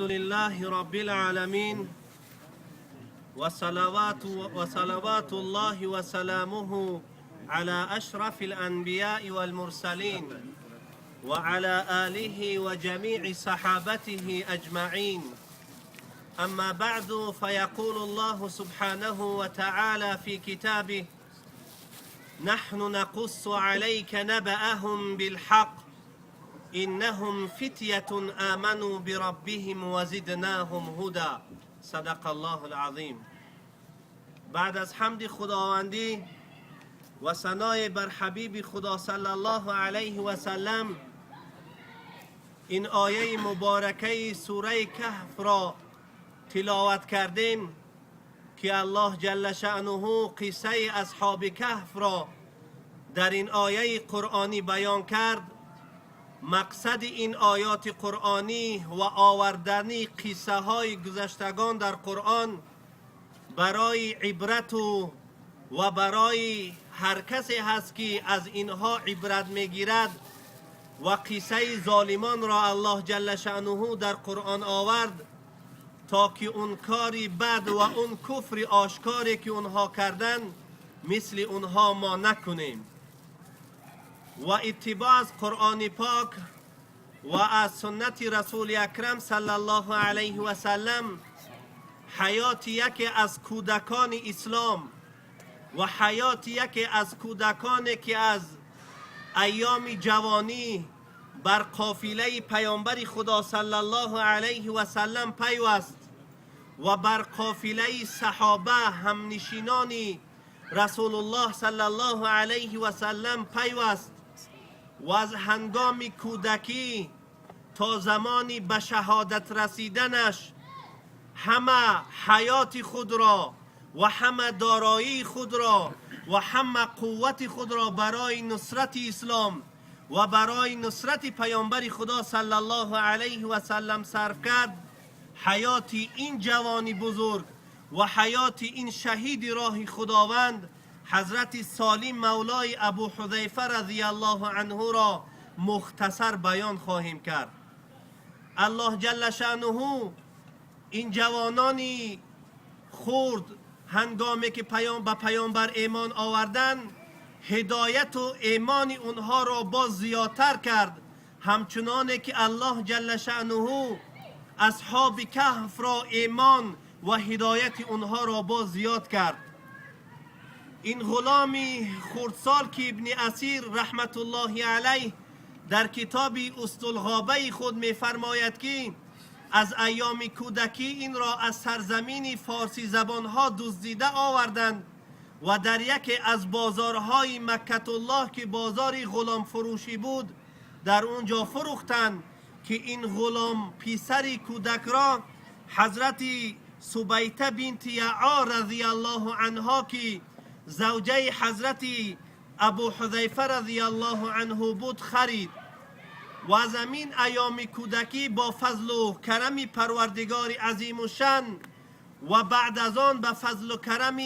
لله رب العالمين وصلوات وصلوات الله وسلامه على أشرف الأنبياء والمرسلين وعلى آله وجميع صحابته أجمعين. أما بعد، فيقول الله سبحانه وتعالى في كتابه: نحن نقص عليك نبأهم بالحق إنهم فتية آمنوا بربهم وزدناهم هدى. صدق الله العظيم. بعد از حمد خداوندی و ثنای بر حبیب خدا صلی الله علیه و سلم، این آیه مبارکه سوره کهف را تلاوت کردیم که الله جل شأنه قصه اصحاب کهف را در این آیه قرآنی بیان کرد. مقصد این آیات قرآنی و آوردن قصه های گذشتگان در قرآن برای عبرت و برای هر کسی هست که از اینها عبرت میگیرد. و قصه ظالمان را الله جل شأنه در قرآن آورد تا که اون کاری بد و اون کفر آشکاری که اونها کردن، مثل اونها ما نکنیم. و اتباع از قرآن پاک و از سنت رسول اکرم صلی الله علیه و سلم، حیات یکی از کودکان اسلام و حیات یکی از کودکان که از ایام جوانی بر قافله پیامبر خدا صلی الله علیه و سلم پیوست و بر قافله صحابه، همنشینان رسول الله صلی الله علیه و سلم پیوست و از هنگام کودکی تا زمانی به شهادت رسیدنش همه حیات خود را و همه دارایی خود را و همه قوت خود را برای نصرت اسلام و برای نصرت پیامبر خدا صلی الله علیه و سلم صرف کرد. حیات این جوانی بزرگ و حیات این شهید راه خداوند، حضرت سالم مولای ابو حذیفه رضی الله عنه را مختصر بیان خواهیم کرد. الله جل شأنه این جوانانی خرد، هنگامی که پیام به پیامبر ایمان آوردن، هدایت و ایمان اونها را باز زیادتر کرد، همچنانه که الله جل شأنه اصحاب کهف را ایمان و هدایت اونها را باز زیاد کرد. این غلامی خردسال که ابن اثیر رحمت الله علیه در کتاب اسدالغابه خود میفرماید که از ایام کودکی این را از سرزمین فارسی زبانها دزدیده آوردند و در یکی از بازارهای مکة الله که بازار غلام فروشی بود، در اونجا فروختند که این غلام پسر کودک را حضرت سبیته بنت یعا رضی الله عنها که زوجه حضرت ابو حذیفه رضی الله عنه بود، خرید. و از همین ایام کودکی با فضل و کرم پروردگار عظیم الشان و بعد از آن به فضل و کرم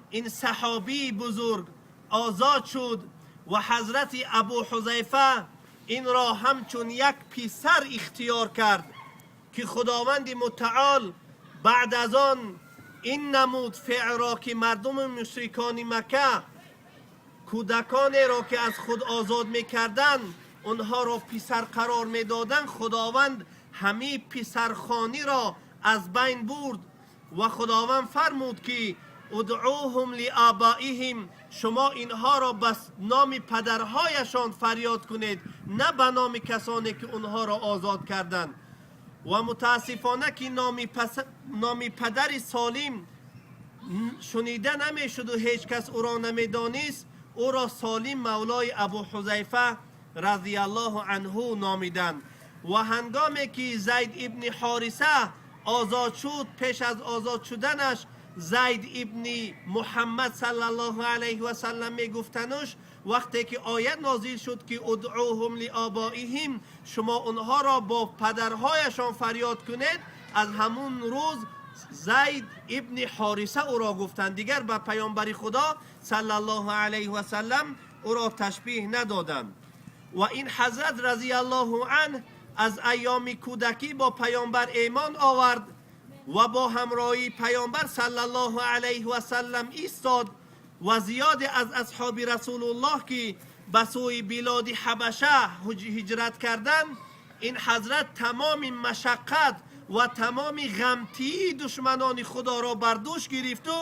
این صحابی بزرگ آزاد شد و حضرت ابو حذیفه این را همچون یک پسر اختیار کرد که خداوند متعال بعد از آن این نمود فعل را که مردم مشرکان مکه کودکانی را که از خود آزاد میکردند، اونها را پسر قرار میدادند، خداوند همی پسرخوانی را از بین برد و خداوند فرمود که ادعوهم لآبائهم، شما اینها را به نام پدرهایشان فریاد کنید، نه به نام کسانی که اونها را آزاد کردند. و متاسفانه که نام پدر سالم شنیده نمیشد و هیچ کس او را نمیدانست، او را سالم مولای ابو حذیفه رضی الله عنه نامیدند. و هنگامی که زید ابن حارثه آزاد شد، پیش از آزاد شدنش زید ابن محمد صلی الله علیه و سلم میگفتنش. وقتی که آیت نازل شد که ادعوهم لآبائهم، شما اونها را با پدرهایشان فریاد کنید، از همون روز زید ابن حارثه او را گفتند. دیگر به پیامبر خدا صلی الله علیه و سلم او را تشبیه ندادند. و این حضرت رضی الله عنه از Аз айёми кӯдакӣ бо Паёмбар имон овард ва бо ҳамроҳии Паёмбар саллаллоҳу алайҳи васаллам истод ва зиёде аз асҳоби Расулуллоҳ, ки ба сӯи билоди Ҳабаша ҳиҷрат карданд, ин ҳазрат тамоми машаққат ва тамоми ғамтии душманони Худоро бар дӯш гирифту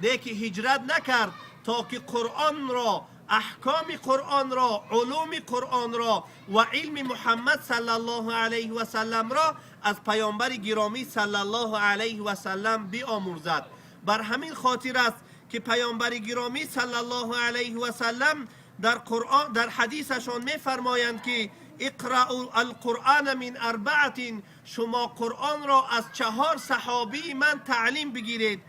лекин ҳиҷрат накард, то ки Қуръонро, аҳкоми Қуръонро, улуми Қуръонро ва илми Муҳаммад саллаллоҳу алайҳи васалламро аз Паёмбари гиромӣ саллаллоҳу алайҳи васаллам биомӯзад. Бар ҳамин хотир аст, ки Паёмбари гиромӣ саллаллоҳу алайҳи васаллам дар Қуръон, дар ҳадисашон мефармоянд, ки اقرءوا القرآن من أربعة, шумо Қуръонро аз чаҳор саҳобии ман таълим бигиред.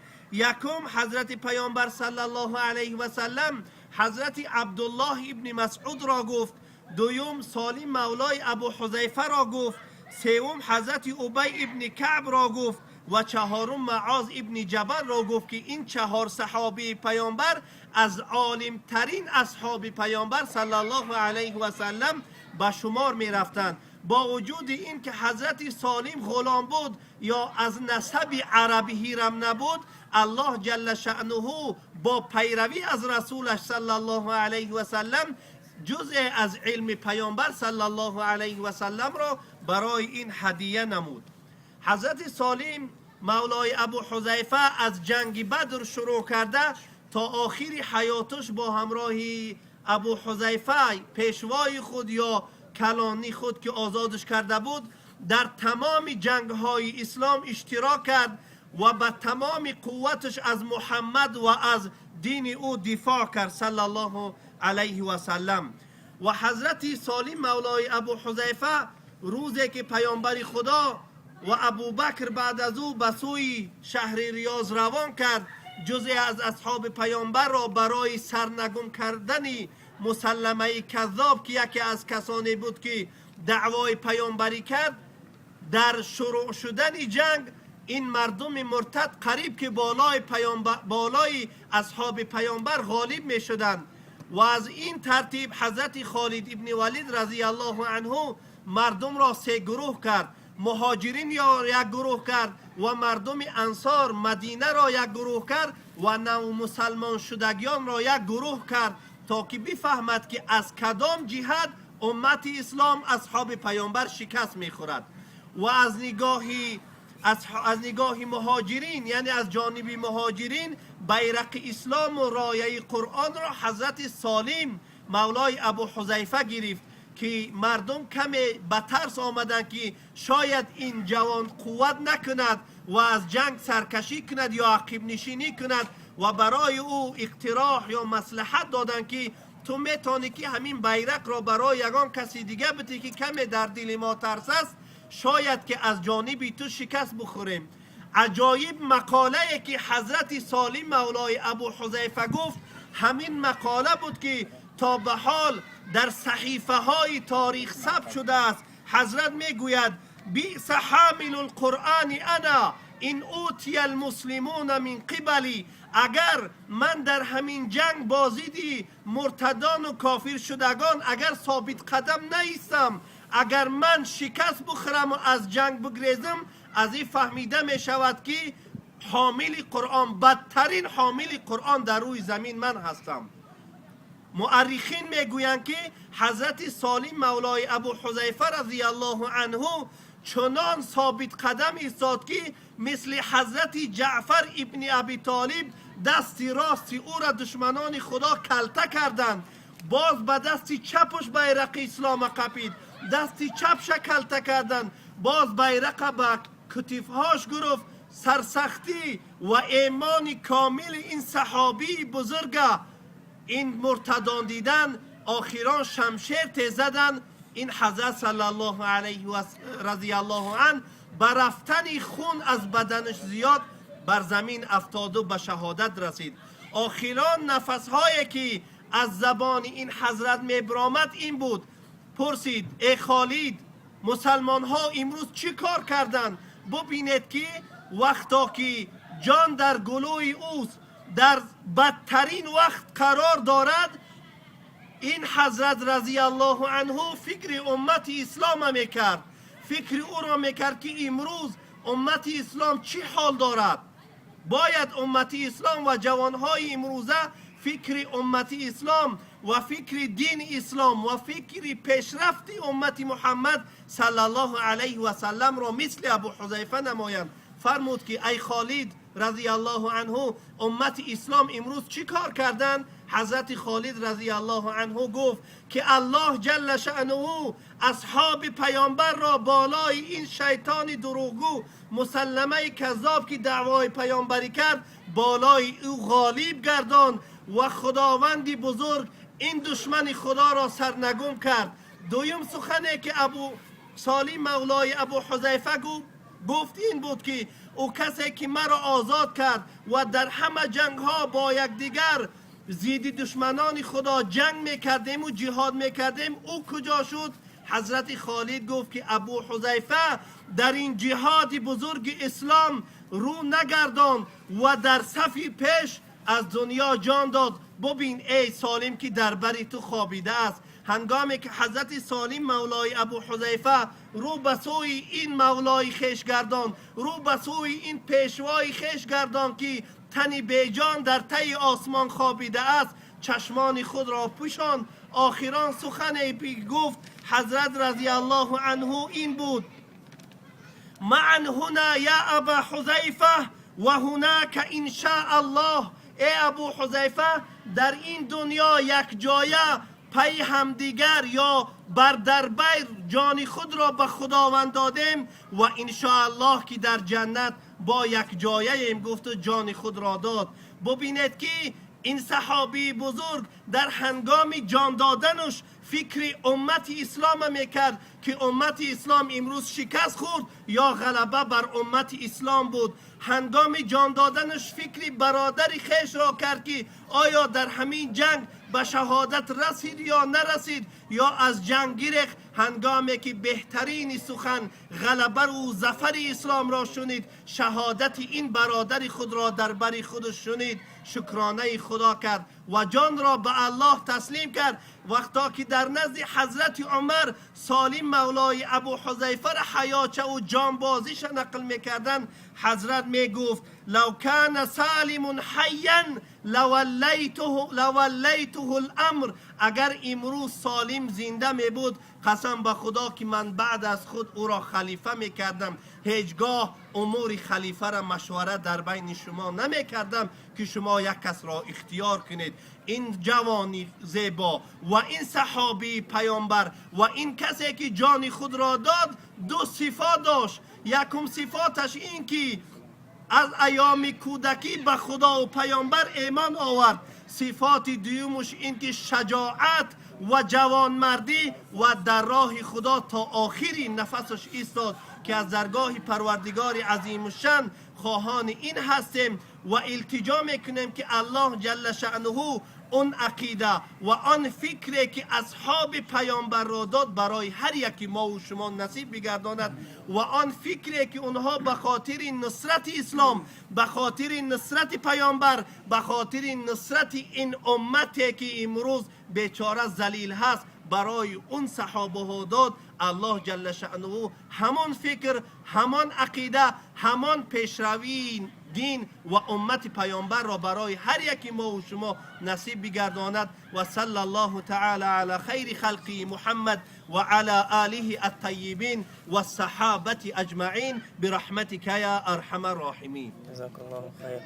Якум, ҳазрати Паёмбар саллаллоҳу алайҳи васаллам ҳазрати Абдуллоҳ ибни Масъудро гуфт, дуюм, Солим мавлои Абу Ҳузайфаро гуфт, сеюм, ҳазрати Убай ибни Каъбро гуфт ва чаҳорум, Муоз ибни Ҷабалро гуфт, ки ин чаҳор саҳобии Паёмбар аз олимтарин асҳоби Паёмбар саллаллоҳу алайҳи васаллам ба шумор мерафтанд. Бо вуҷуди ин ки ҳазрати Солим ғулом буд ё аз насаби арабӣ ҳирам набуд, Аллоҳ ҷалла шаънуҳу бо пайравӣ аз Расулаш саллаллоҳу алайҳи васаллам ҷузъе аз илми Паёмбар саллаллоҳу алайҳи васалламро барои ин ҳадия намуд. Ҳазрати Солим мавлои Абу Ҳузайфа аз ҷанги Бадр шурӯъ карда то охири ҳаёташ бо ҳамроҳи Абу Ҳузайфа, пешвои худ ё калони худ, ки озодаш карда буд, дар тамоми ҷангҳои ислом иштирок кард ва ба тамоми қувваташ аз Муҳаммад ва аз дини ӯ дифоъ кард саллаллоҳу алайҳи васаллам. Ва ҳазрати Солим мавлои Абу Ҳузайфа рӯзе ки Паёмбари Худо ва Абубакр баъд аз ӯ ба сӯи шаҳри Риёз равон кард ҷузъе аз асҳоби Паёмбарро барои сарнагун кардани Мусалламаи Каззоб, ки яке аз касоне буд, ки даъвои паёмбарӣ кард, дар шурӯъ шудани ҷанг ин мардуми муртад қариб ки болои асҳоби Паёмбар ғолиб мешуданд. Ва аз ин тартиб ҳазрати Холид ибни Валид разияллоҳу анҳу мардумро се гурӯҳ кард: муҳоҷирин ё як гурӯҳ кард ва мардуми ансор, Мадинаро як гурӯҳ кард ва навмусалмоншудагиёнро як гурӯҳ кард, то ки бифаҳмад, ки аз кадом ҷиҳат уммати ислом, асҳоби Паёмбар шикаст мехӯрад. Ва аз нигоҳи муҳоҷирин, яъне аз ҷониби муҳоҷирин, байрақи ислому рояи Қуръонро ҳазрати Солим мавлои Абу Ҳузайфа гирифт, ки мардум каме ба тарс омаданд, ки шояд ин ҷавон қувват накунад ва аз ҷанг саркашӣ кунад ё ақибнишинӣ кунад. Ва барои ӯ иқтироҳ ё маслиҳат доданд, ки ту метавонӣ, ки ҳамин байрақро барои ягон каси дига бидӣ, ки каме дар дили мо тарс аст, шояд ки аз ҷониби ту шикаст бихӯрем. Аҷоиб мақолае, ки ҳазрати Солим мавлои Абу Ҳузайфа гуфт, ҳамин мақола буд, ки то ба ҳол дар саҳифаҳои торих сабт шудааст. Ҳазрат мегӯяд: بئس حامل القرآن أنا إن أوتي المسلمون من قبلي. Агар ман дар ҳамин ҷанг бо зидди муртадону кофиршудагон агар собитқадам наистам, агар ман шикаст бихӯраму аз ҷанг бигрезам, аз ин фаҳмида мешавад, ки ҳомили Қуръон, бадтарин ҳомили Қуръон дар рӯи замин ман ҳастам. Муаррихин мегӯянд, ки ҳазрати Солим мавлои Абу Ҳузайфа разияллоҳу анҳу чунон собитқадам истод, ки мисли ҳазрати Ҷаъфар ибни Аби Толиб дасти рости ӯра душманони Худо калта карданд, боз ба дасти чапуш байрақи ислома қапид. Дасти чапша калта карданд, боз байрақа ба кутифҳош гирифт. Сарсахтӣ ва эмони комили ин саҳобии бузурга ин муртадон дидан, охирон шамшер тезаданд. Ин ҳазрат саллаллоҳу алайҳи разияллоҳу ан ба рафтани хун аз баданаш зиёд бар замин афтоду ба шаҳодат расид. Охирон нафасҳое, ки аз забони ин ҳазрат мебаромад, ин буд. Пурсид: «Э Холид, мусалмонҳо имрӯз чӣ кор карданд?» Бубинед, ки вақто ки ҷон дар гулӯи ӯст, дар бадтарин вақт қарор дорад, ин ҳазрат разияллоҳу анҳу фикри уммати ислома мекард. Фикри ӯро мекард, ки имрӯз уммати ислом чӣ ҳол дорад. Бояд уммати ислом ва ҷавонҳои имрӯза фикри уммати ислом ва фикри дини ислом ва фикри пешрафти уммати Муҳаммад саллаллоҳу алайҳи васаллам ро мисли Абу Ҳузайфа намоянд. Фармуд, ки эй Холид разияллоҳу анҳу, уммати ислом имрӯз чӣ кор карданд? Ҳазрати Холид разияллоҳу анҳу гуфт, ки Аллоҳ ҷалла шаънуҳу асҳоби паёмбарро болои ин шайтони дурӯғгӯ, Мусалламаи каззоб, ки даъвои паёмбарӣ кард, болои ӯ ғолиб гардонд ва Худованди бузург ин душмани Худоро сарнагун кард. Дуюм сухане, ки Абу Солим мавлои Абу Ҳузайфа гуфт, ин буд, ки ӯ касе, ки маро озод кард ва дар ҳама ҷангҳо бо якдигар зидди душманони Худо ҷанг мекардему ҷиҳод мекардем, ӯ куҷо шуд? Ҳазрати Холид гуфт, ки Абу Ҳузайфа дар ин ҷиҳоди бузурги ислом рӯ нагардонд ва дар сафи пеш аз дунё ҷон дод. Бубин, эй Солим, ки дар бари ту хобидааст. Ҳангоме ки ҳазрати Солим мавлои Абу Ҳузайфа рӯ ба сӯи ин мавлои хеш гардонд, рӯ ба сӯи ин пешвои хеш гардонд, ки тани беҷон дар таи осмон хобидааст, чашмони худро пӯшонд. Охирон сухане гуфт ҳазрат разияллоҳу анҳу ин буд: معا هنا يا أبا حذيفة وهناك إن شاء الله. Эй Абу Ҳузайфа, дар ин дунё якҷоя пайи ҳамдигар ё бар дар бар ҷони худро ба Худованд додем ва иншоаллоҳ, ки дар ҷаннат бо якҷояем. Гуфту ҷони худро дод. Бубинед, ки ин саҳобии бузург дар ҳангоми ҷон доданаш фикри уммати ислома мекард, ки уммати ислом имрӯз шикаст хӯрд ё ғалаба бар уммати ислом буд. Ҳангоми ҷон доданаш фикри бародари хешро кард, ки оё дар ҳамин ҷанг ба шаҳодат расид ё нарасид, ё аз ҷанг гирехт. Ҳангоме ки беҳтарини сухан, ғалабару зафари исломро шунид, шаҳодати ин бародари худро дар бари худаш шунид, шукронаи Худо кард ва ҷонро ба Аллоҳ таслим кард. Вақто ки дар назди ҳазрати Умар Солим мавлои Абу Ҳузайфара ҳаёчаву ҷонбозиша нақл мекарданд, ҳазрат мегуфт: لو كان سالم حيا لوليته الأمر. Агар имрӯз Солим зинда мебуд, қасам ба Худо, ки ман баъд аз худ ӯро халифа мекардам. Ҳеҷ гоҳ умури халифара машварат дар байни шумо намекардам, ки шумо як касро ихтиёр кунед. Ин ҷавони зебо ва ин саҳобии паёмбар ва ин касе, ки ҷони худро дод, ду сифат дошт. Якум сифаташ ин, ки аз айёми кӯдакӣ ба Худову паёмбар эъмон овард. Сифоти дуюмуш ин, ки шаҷоат ва ҷавонмардӣ ва дар роҳи Худо то охири нафасаш истод, ки аз даргоҳи Парвардигори азимушшан хоҳони ин ҳастем ва илтиҷо мекунем, ки Аллоҳ ҷалла шаънуҳу он ақида ва он фикре, ки асҳоби паёмбарро дод, барои ҳар яки мову шумо насиб бигардонад ва он фикре, ки онҳо ба хотири нусрати ислом, ба хотири нусрати паёмбар, ба хотири нусрати ин уммате, ки имрӯз бечора залил ҳаст, барои он саҳобаҳо дод, Аллоҳ ҷалла шаънуҳу ҳамон фикр, ҳамон ақида, ҳамон пешравии дин ва уммати паёмбарро барои ҳар яки мову шумо насиб бигардонад. Ва салла Аллоҳу таала ала хайри халқи Муҳаммад ва ала олиҳи аттайибин вассаҳобати аҷмаин бирахматика я арҳама рроҳимин. جزاك الله خير.